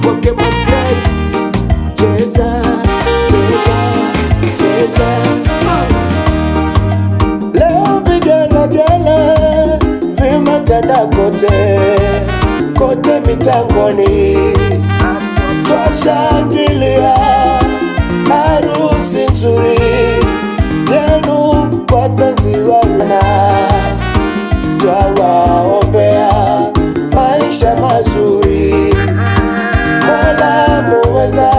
Kwake Margaret. Cheza, cheza, cheza. Leo vigelegele vimetanda kote kote mitangoni, twashangilia harusi nzuri yenu wapenzi wana, twawaombea maisha mazuri, Mola muweza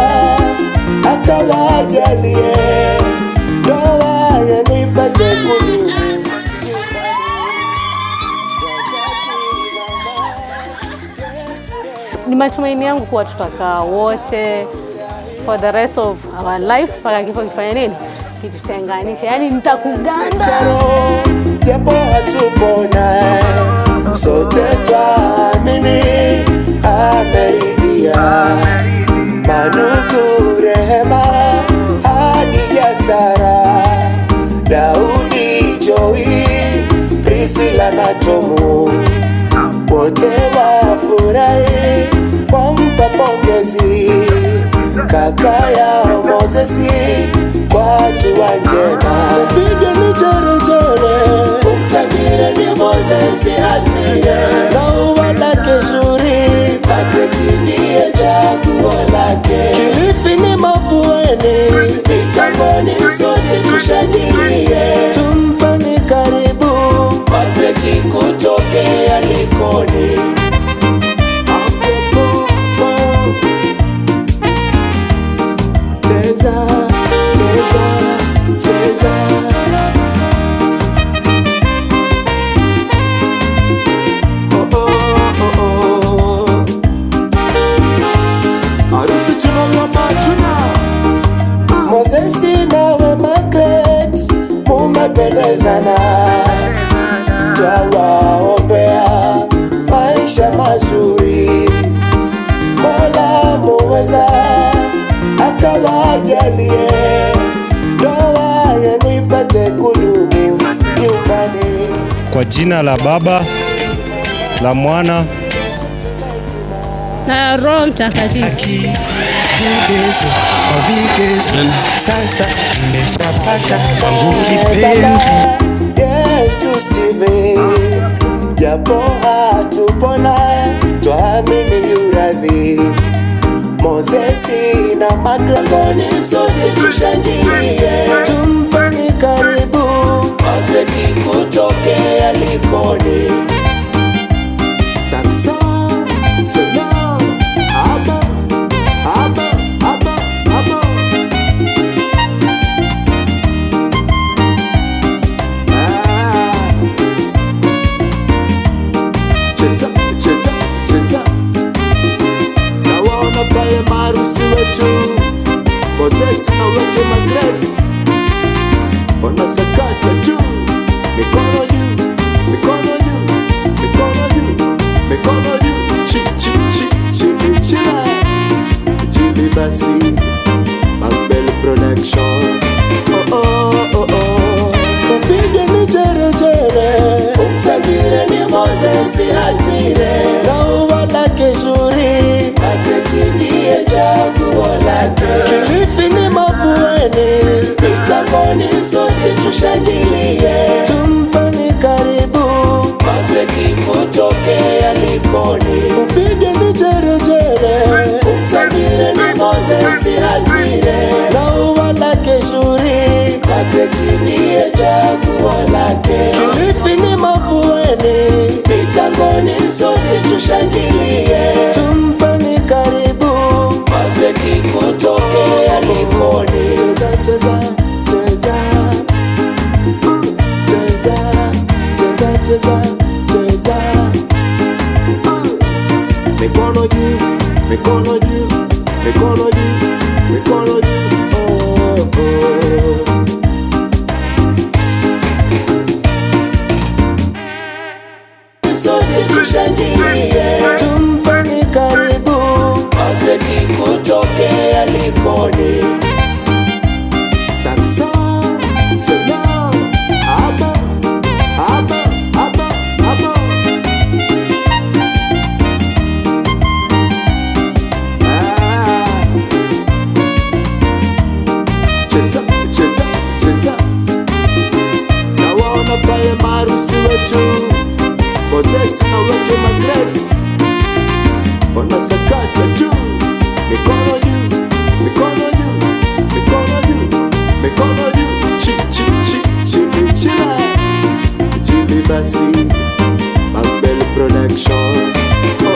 akawajalie ndoa yenu ipate kudumu. Ni matumaini yangu kuwa tutakaa wote for the rest of our life mpaka kifo kifanye nini, kitutenganishe. Yani nitakuganda. Charo, japo hatupona, sote twaamini ameridhia. Manugu Rehema, Hadija Sara, Daudi Joy, Priscilla na Tomu, wote wafurahi wampa pongezi kaka yao Mosesi kwa hatua njema. Upige ni jerejere, umtagire ni Mosesi atire na lake zuri, Magreti ndiye chaguo lake. Kilifi ni mavueni, mitamboni sote tushangilie, tumpani karibu Magreti kutokea Likoni. Cheza, cheza, cheza. Oh, oh, oh, oh. Harusi tunanywa machuna. Mosesi nawe Margaret mumependezana, twawaombea maisha mazuri, Mola muweza akawajalie ndoa yenu ipate kudumu nyumbani. Kwa jina la Baba, la Mwana na Roho Mtakatifu. Vigezo kwa vigezo, sasa nimeshapata wangu kipenzi. Yetu Steven, japo hatupona, twaamini yuradhi. Mosesi na Magrangoni sote tushangilie, tumpeni karibu Magreti kutokea Likoni. Taksa, Sena, Aba, Aba, Aba, Aba. Ah. Cheza, cheza, cheza. Nawaona pale maharusi wetu Moses na wake Margaret wanasakata tu, mikono juu, mikono juu, mikono juu, mikono juu, chi chi chi chili chila chili basi, Mabel Production. Oh, oh, oh, oh. Upige ni jerejere, umtagire ni Moses atire na ua lake zuri, Magreti ndiye chaguo lake. Kilifi ni mavueni, mitamboni sote tushangilie, tumpeni karibu Magreti kutokea Likoni. Upige ni jerejere, umtagire ni Moses atire na ua lake zuri, Magreti ndiye chaguo lake. Kilifi ni mavueni, mitamboni sote tushangilie, tumpeni karibu Magreti kutokea Likoni. Cheza, cheza, cheza, cheza, cheza, cheza. Mikono juu, mikono juu, mikono juu, mikono juu. Oh, oh. Sote tushangilie, tumpeni karibu. Kata tu, mikono juu, mikono juu, mikono juu, mikono juu, chi chi chi chili chila, chili basi, Mambel Production.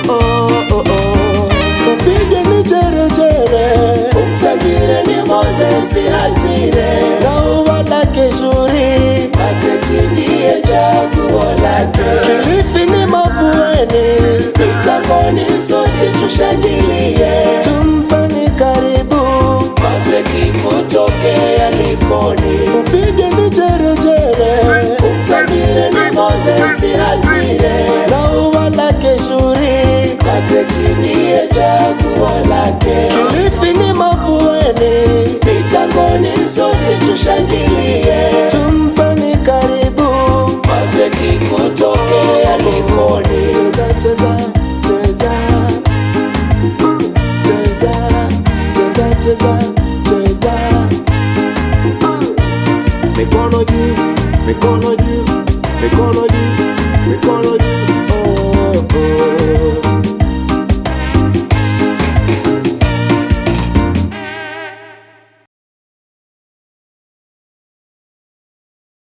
Oh oh oh oh. Upige ni jerejere, umtagire ni Moses Hatire, na ua lake zuri, Magreti ndiye chaguo lake. Kilifi ni mavueni, mitamboni sote tushangilie, tumpeni karibu Magreti kutokea Likoni. Upige ni jerejere, umtagire ni Moses Hatire, na ua lake zuri, Magreti ndiye chaguo lake. Kilifi ni mavueni, mitamboni sote tushangilie, tumpeni karibu Magreti kutokea Likoni. Cheza, cheza, cheza, cheza, cheza, cheza, cheza. Mikono juu, mikono juu, mikono juu, mikono juu.